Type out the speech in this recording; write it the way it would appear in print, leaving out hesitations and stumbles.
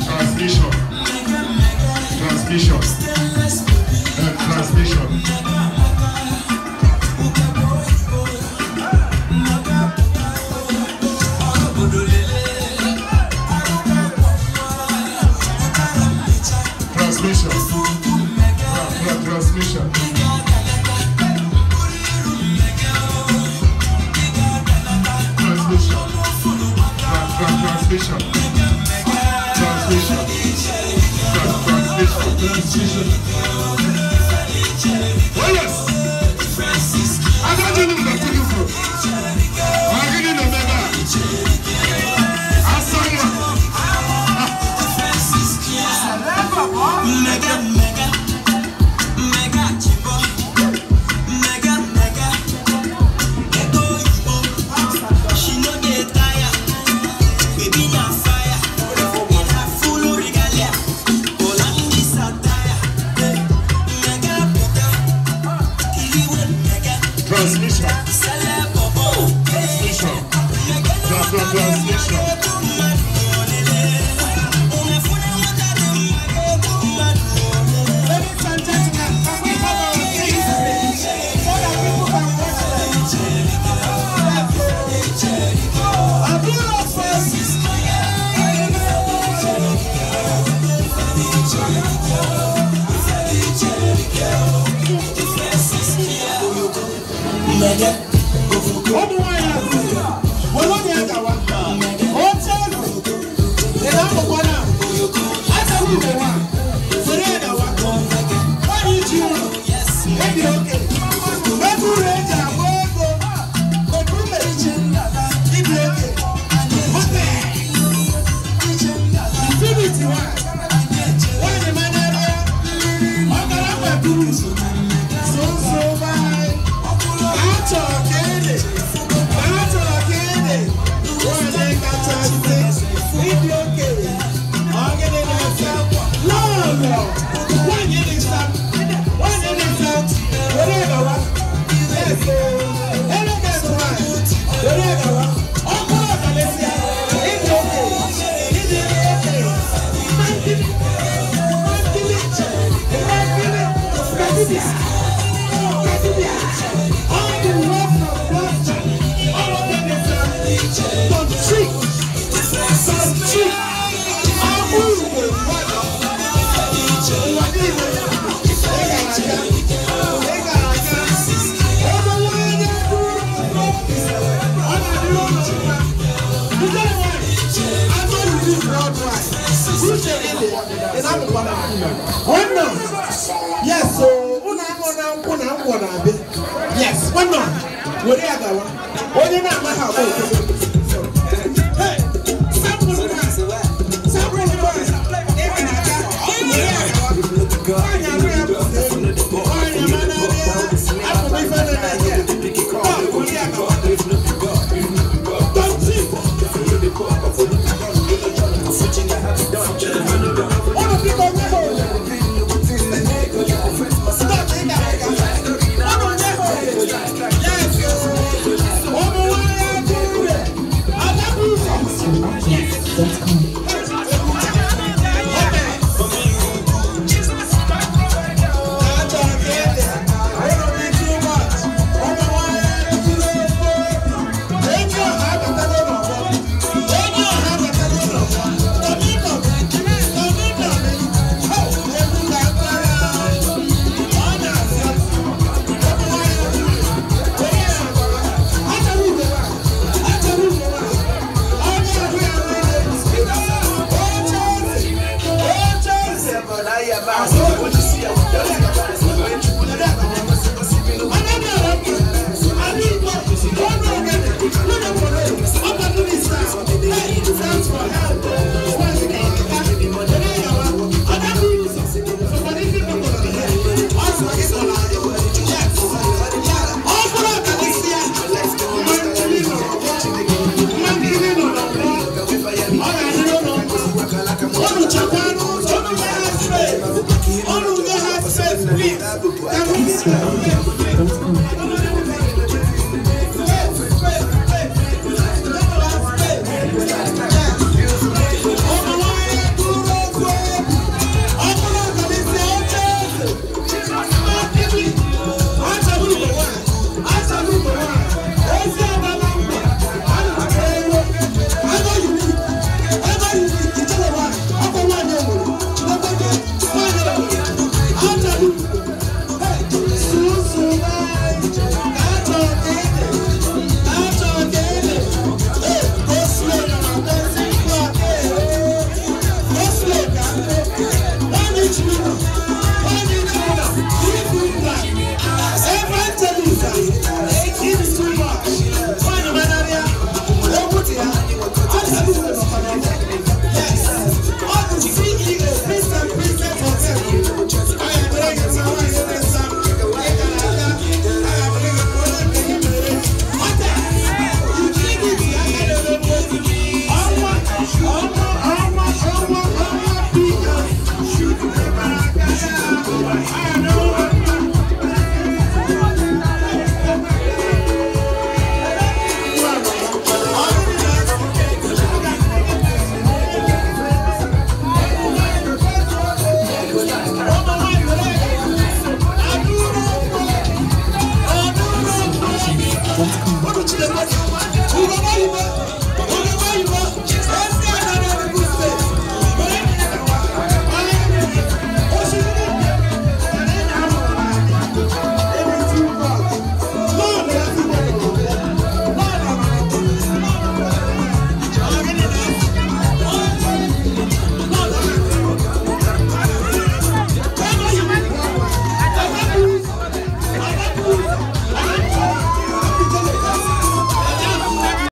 Transmission. Transmission. Transmission. Transmission. Transmission. Transmission. Transmission. Transmission. Transmission. Oh yes! I got you. I got you. I saw you. Mega, mega, mega chibo, mega, mega, ego ibo. She no dey tire, baby na fire. In her full regalia, Holandi satire. Mega puta, kiliwe mega. Transmission. Celeb bobo. Transmission. Transmission. Ladies and gentlemen, can we have our seats so that people can watch them? Ụmụ nwanyị a, were onye gawa, oche eze, ị na-amụkwa na achọrọ ube nwa, were ya gawa, nwaanyị ji ụlọ, ebi oke, ego uru eji agba ego, otu iche, ibi oke, ote, infinity nwanyị, nwanyị manarịa, ọkara mkpaturu, so so bye. Achọrọ ka ede, achọrọ ka ede, nwanyị kachasị ịdị oke, ọgịnị na-ese, lọọlọ, nwanyị dị nsa, nwanyị dị nsa, were gawa, yes, elegant nwanyị, were gawa, ọkụrụ ọkalịsịa, ịdị oke, ịdị oke, mankili, mankili, mankili, kadibia, kadibia. All the way from Boston, all of them is some cheek, some cheek. Yes, so yes, one more. Where are you going? Onye na-amaghị agba oke. Hey, sample one. Sample one. Ị ga-aga, were ya gawa. Nwaanyị arụ ya bụ nwaanyị mana ya apụta ife na Naịjirịa. Ọ, were ya gawa. Don't cheat. Ụnụ biko nye ha ohere. Stop, ị gara aga. Ụnụ nye ha ohere. Yes. Ụmụ nwaanyị adị ure. Can we It's your audio.com.